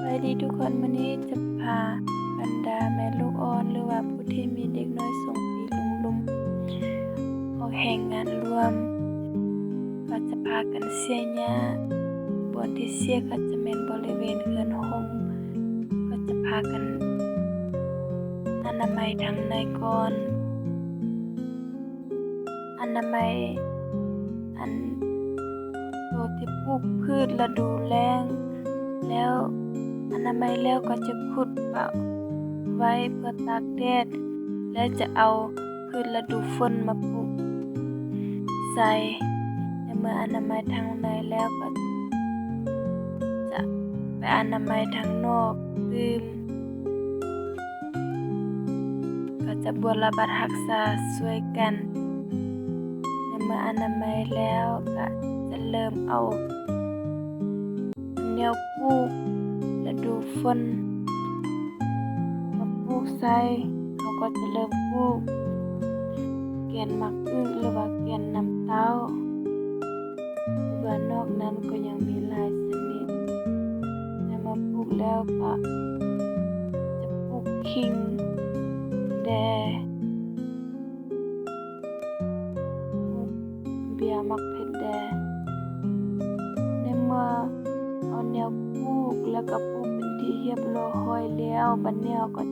ບາຍດີທຸກຄົນ, ມື້ນີ້ຈະພາບັນດາແມ່ລູກອ່ອນ ຫຼືວ່າຜູ້ທີ່ມີເດັກນ້ອຍສອງປີລົງລຸມ ອອກແຮງງານລວມ. ກໍຈະພາກັນເສຍຫຍ້າ, ບ່ອນທີ່ເສຍກໍຈະແມ່ນບໍລິເວນເຮືອນຮົ່ມ. ກໍຈະພາກັນອະນາໄມທາງໃນກ່ອນ. ອະນາໄມອັນໂຕທີ່ປູກພືດລະດູແລ້ງແລ້ວ, ອະນາໄມແລ້ວກໍຈະຂຸດປະໄວ້ເພື່ອຕາກແດດ ແລະ ຈະເອົາພືດລະດູຝົນມາປູກໃສ່. ໃນເມື່ອອະນາໄມທາງໃນແລ້ວ ກໍຈະໄປອະນາໄມທາງນອກຕື່ມ. ກໍຈະບົວລະບັດຮັກສາຊ່ວຍກັນ. ໃນເມື່ອອະນາໄມແລ້ວ ກໍຈະເລີ່ມເອົາແນວປູກລະດູຝົນມາປູກໃສ່. ເຮົາກໍຈະເລີ່ມປູກແກນໝາກອຶ ຫຼືວ່າແກນນ້ຳເຕົ້າ. ຫຼືວ່ານອກນັ້ນກໍຍັງມີຫຼາຍຊະນິດ. ແລ້ວມາປູກແລ້ວກໍຈະປູກຂີງແດ່, ປູກເບ້ຍໝາກເຜັດແດ່. ໃນເມື່ອເອົາແນວປູກ ແລ້ວກໍປູກເປັນທີ່ຮຽບຮ້ອຍແລ້ວ, ບັດນີ້ເຮົາກໍ